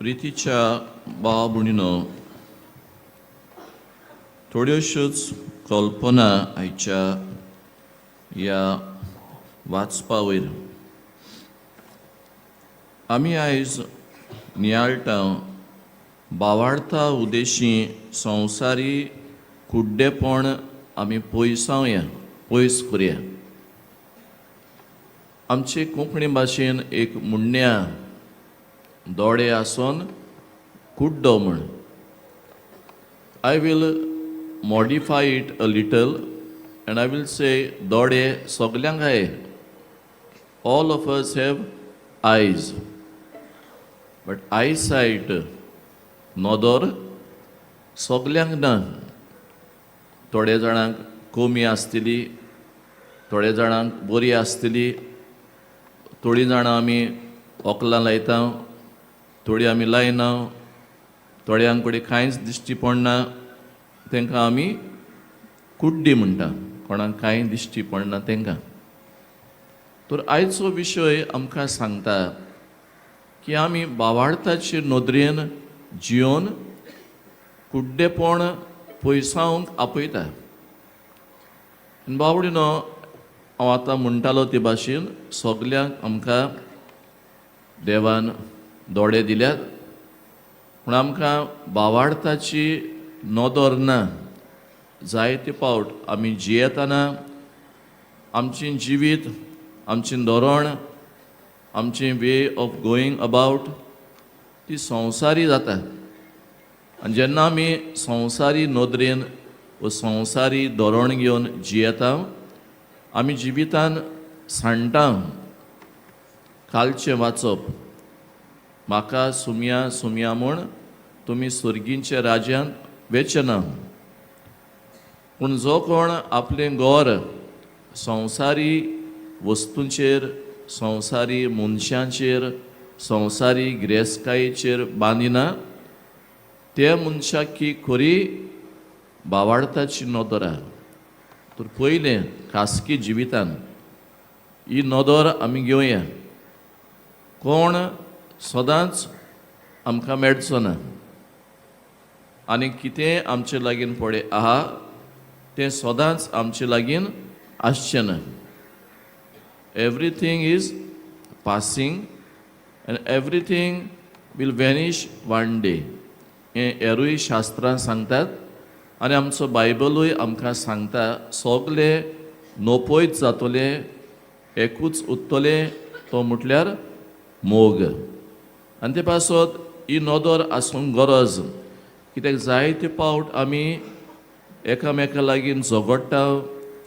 प्रितीच्या भाव भयणीनो, थोड्योश्योच कल्पना आयच्या ह्या वाचपा वयर. आमी आयज नियाळटा बावार्था उदेशी संवसारी कुड्डेपण आमी पयसावया, पयस करुया. आमचे कोंकणी भाशेन एक म्हणण्या, दोळे आसोन कुड्डो म्हण. I will modify it a little and I will say, दोळे सगल्यांक आहाय. All of us have eyes, but eyesight, नदर सगल्यांक ना. थोड्या जाणांक कमी आसतली, थोड्या जाणांक बरी आसतली. थोडीं जाणां आमी वकलां लायता, थोडीं आमी लायना. थोड्यांक कडेन कांयच दिश्टी पडना, तांकां आमी कुड्डी म्हणटा, कोणाक कांय दिश्टी पडना तांकां. तर आयचो विशय आमकां सांगता की आमी बावार्थाचे नदरेन जियोन कुड्डेपण पयसावंक आपयता. आनी बावडीनो, हांव आतां म्हणटालो ते भाशेन सगल्यांक आमकां देवान दोळे दिल्यात, पूण आमकां बावार्थाची नदर ना. जायते फावट आमी जियेतना आमचें जिवीत, आमचें धोरण, आमचें वे ऑफ गोईंग अबावट ती संवसारी जाता. आनी जेन्ना आमी संवसारी नदरेन वो संवसारी धोरण घेवन जियेता, आमी जिवितान सांडटा. कालचें वाचप, म्हाका सुमया सुमया म्हूण तुमी सर्गींच्या राज्यांत वेचे ना, पूण जो कोण आपलें घर संवसारी वस्तूंचेर, संवसारी मनशांचेर, संवसारी गिरेस्तकायेचेर बांदिना, त्या मनशाक की खरी बावार्थाची नदर आहा. तर पयलें खासगी जिवितान ही नदर आमी घेवया. कोण सदांच आमकां मेळचो ना आनी कितें आमचे लागीं पळय आहा तें सदांच आमचे लागीं आसचें ना. Everything is passing and everything will vanish one day. हें हेरूय शास्त्रां सांगतात आनी आमचो बायबलूय आमकां सांगता, सगले नपयत जातले, एकूच उरतलें, तो म्हटल्यार मोग. आनी ते पासत ही नदर आसूंक गरज, कित्याक जायते फावट आमी एकामेका लागीं झगडटा,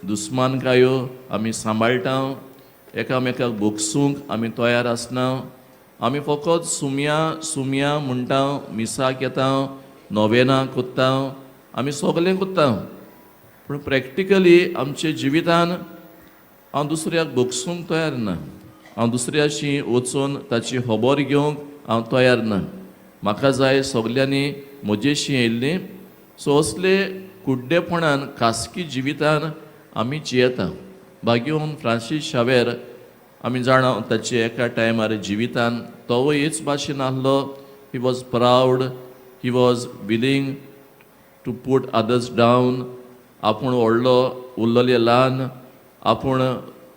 दुस्मानकायो आमी सांबाळटा, एकामेकाक भोगसूंक आमी तयार आसना. आमी फकत सुमया सुमया म्हणटा, मिसाक येता, नोवेनां कोत्ता, आमी सगलें कोत्ता, पूण प्रॅक्टिकली आमच्या जिवितान हांव दुसऱ्याक भोगसूंक तयार ना. हांव दुसऱ्याशी वचून ताची खबर घेवंक हांव तयार ना. म्हाका जाय सगल्यांनी म्हजेशी येयल्ली. सो असले कुड्डेपणान खासगी जिवितान आमी जियेता. भाग्यवंत फ्रांसीस शावेर आमी जाणा, ताचे एका टायमार जिवितान तोवूय हेच भाशेन आसलो. He was proud, he was willing to put others down. आपूण व्हडलो, उरलेले ल्हान, आपूण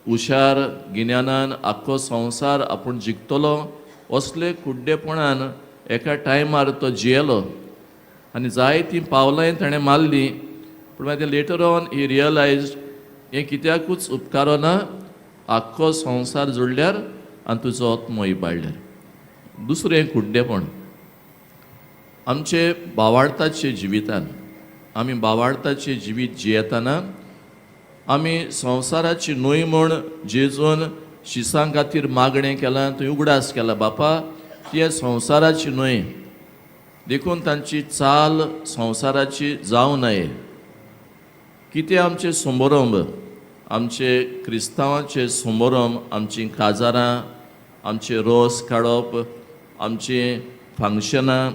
हुशार, गिन्यानान आख्खो संवसार आपूण जिखतलो, असले कुड्डेपणान एका टायमार तो जियेलो आनी जायतीं पावलांय ताणें मारलीं. पूण मागीर लेटर ऑन he realise, हें कित्याकूच उपकारना, आख्खो संवसार जोडल्यार आनी तुजो आत्मो इबाडल्यार. दुसरें कुड्डेपण आमचे बावार्थाचे जिवितान. आमी बावार्थाचे जिवीत जियेतना आमी संवसाराची न्हय म्हूण जेजून शिसां खातीर मागणें केलां. थंय उगडास केला, बापा, ती संवसाराची न्हय, देखून तांची चाल संवसाराची जावं नये. कितें आमचे समारंभ, आमचे क्रिस्तांवाचे समारंभ, आमचीं काजारां, आमचे रोस काडप, आमचीं फंक्शनां,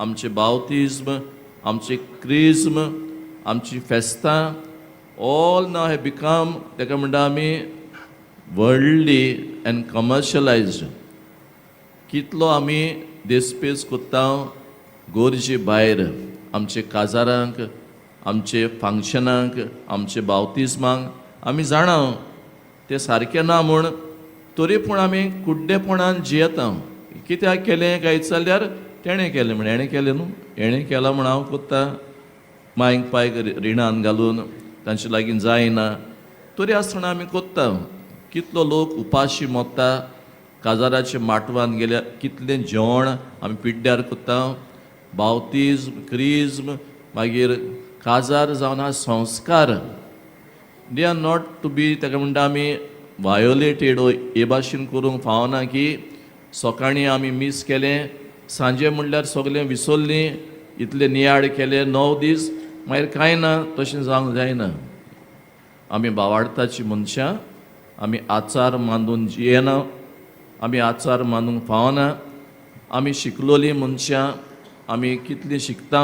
आमचे बावतिज्म, आमचे क्रिज्म, आमची फेस्तां, ऑल नाव have become, ताका म्हणटा आमी, वर्ल्डली एंड कमर्शलायज्ड. कितलो आमी देसपेस कोत्ता गोरजे भायर आमचे काजारांक, आमचे फंक्शनाक, आमचे बावतिज्मांक आमी जाणा तें सारकें ना म्हूण, तरी पूण आमी कुड्डेपणान जियेता. कित्याक केलें काय जाल्यार तेणें केलें म्हण, हेणें केलें न्हू, हेणें केलां म्हूण हांव कोत्ता. मांयक पायक रिणान घालून तांचे लागीं जायना तरी आसतना आमी कोत्ता. कितलो लोक उपाशी मोत्ता काजाराच्या माटवान गेल्यार, कितलें जेवण आमी पिड्ड्यार कोत्ता. बावतिज्म, क्रिज्म, मागीर काजार जावन हा संस्कार, they are not to be ताका म्हणटा आमी वायोलेटेड हे भाशेन करूंक फावना की सकाळीं आमी मीस केलें, सांजे म्हणल्यार सगळें विसरलीं, इतले नियाळ केले 9 दीस, मागीर कांय ना, तशें जावंक जायना. आमी बावाडताची मनशां, आमी आचार मानून जियेना, आमी आचार मानूंक फावना. आमी शिकलोलीं मनशां, आमी कितलीं शिकता,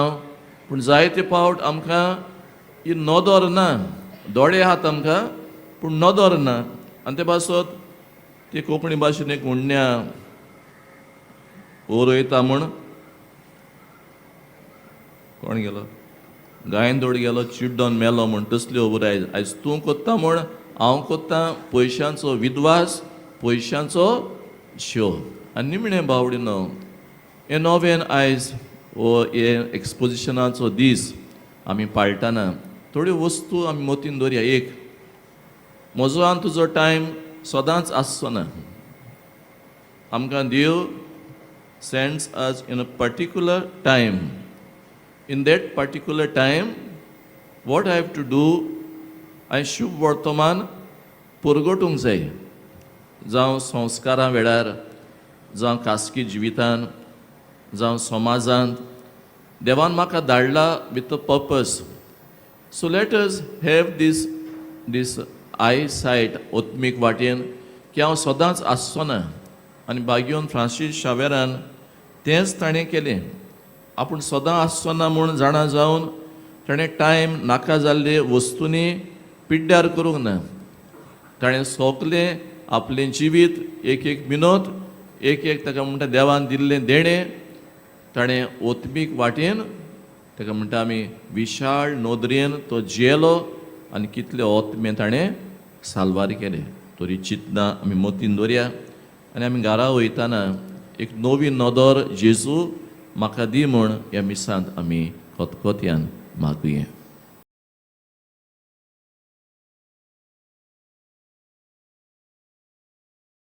पूण जायते फावट आमकां ही नदर ना. दोळे आहात आमकां पूण नदर ना. आनी ते पासत ती कोंकणी भाशेन एक म्हणण्या, वरयता म्हूण कोण गेलो, गायंदोड गेलो चिड्डोन मेलो म्हूण, तसल्यो खबर आयज. आयज तूं कोत्ता म्हूण हांव कोत्ता, पयशांचो विद्वास, पयशांचो शो. आनी निमणें बावडिनो, हें नोवेन आयज हो हे एक्सपोजिशनाचो दीस आमी पाळटाना थोड्यो वस्तू आमी मतीन दवरया. एक, म्हजो आनी तुजो टायम सदांच आसचो ना. आमकां देव sends us in a particular time. In that particular time, what I have to do? हांवें शुभ वर्तमान परगटूंक जाय, जावं संस्कारां वेळार, जावं खासगी जिवितान, जावं समाजांत. देवान म्हाका धाडला with a purpose. So let us have this eyesight आत्मीक वाटेन की हांव सदांच आसचो ना. आनी बागियोन फ्रांसीस शावेरान तेंच ताणें केलें. आपूण सदां आसचो ना म्हूण जाणा जावन ताणें टायम नाका जाल्ले वस्तूंनी पिड्ड्यार करूंक ना. ताणें सोंपलें आपलें जिवीत, एक एक मिनोत, एक एक ताका म्हणटा देवान दिल्लें देणें ताणें ओत्मीक वाटेन, ताका म्हणटा आमी विशाळ नदरेन तो जियेलो आनी कितले ओत्मे ताणें साल्वार केले. तरी चिंतना आमी मतीन दवरया आनी आमी घरा वयताना एक नवी नदर जेजू म्हाका दी म्हूण ह्या मिसांत आमी खतखत्यान मागुया.